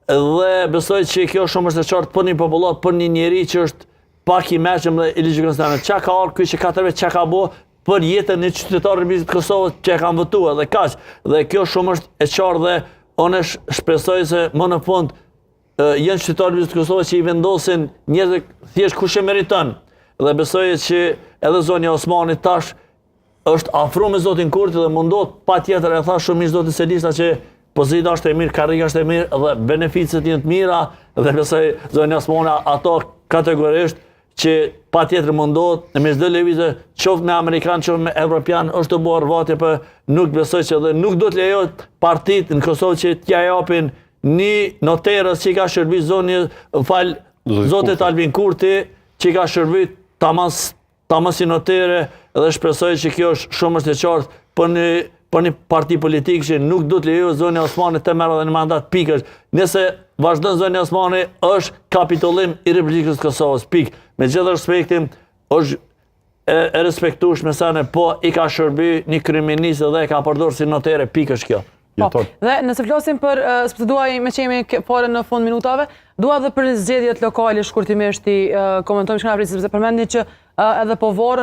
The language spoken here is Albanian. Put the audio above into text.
Dhe besoj që kjo shumë është e qartë për një popullatë, për një njeri që është pak i meçëm dhe i ligjë konstante. Qa ka ardhë ky që 4 vjet, qa ka bo për jetën e qytetarëve të Kosovës që e kanë votu edhe kaq. Dhe kjo shumë është e qartë dhe unë shpresoj se më në fund janë qytetarët e Kosovës që i vendosin njerëzit thjesht kush e meriton. Dhe besoj që edhe zonja Osmani tash është afru me zotin Kurti dhe mundohet patjetër e tha shumë mirë zoti Selista që pozita është e mirë, karriga është e mirë dhe beneficet janë të mira dhe besoj zonja Osmani ato kategorisht që patjetër mundohet në mes çdo lëvizje, qoftë me amerikan, qoftë me evropian, është të bërë vatje për nuk besoj që dhe nuk do të lejohet partitë në Kosovë që t'ja japin një noterës që i ka shërby zonjë, më fal, zotit Albin Kurti, që i ka shërby tamam tamam si notere dhe shpresoj që kjo është shumë është e qartë për një për një parti politike që nuk do të lejohet zonja Osmani të merr edhe një mandat pikë. Nëse vazhdon zonja Osmani është kapitullim i Republikës së Kosovës, pikë. Me gjithë respektin është e, e respektueshme sa në po i ka shërby një kryeministër dhe e ka përdorur si notere, pikë është kjo. Po, dhe nëse flasim për, sepse dua i me që jemi fare në fund minutave, dua dhe për zgjedhjet lokale shkurtimisht i komentojmë që nga sepse përmendni që edhe po varen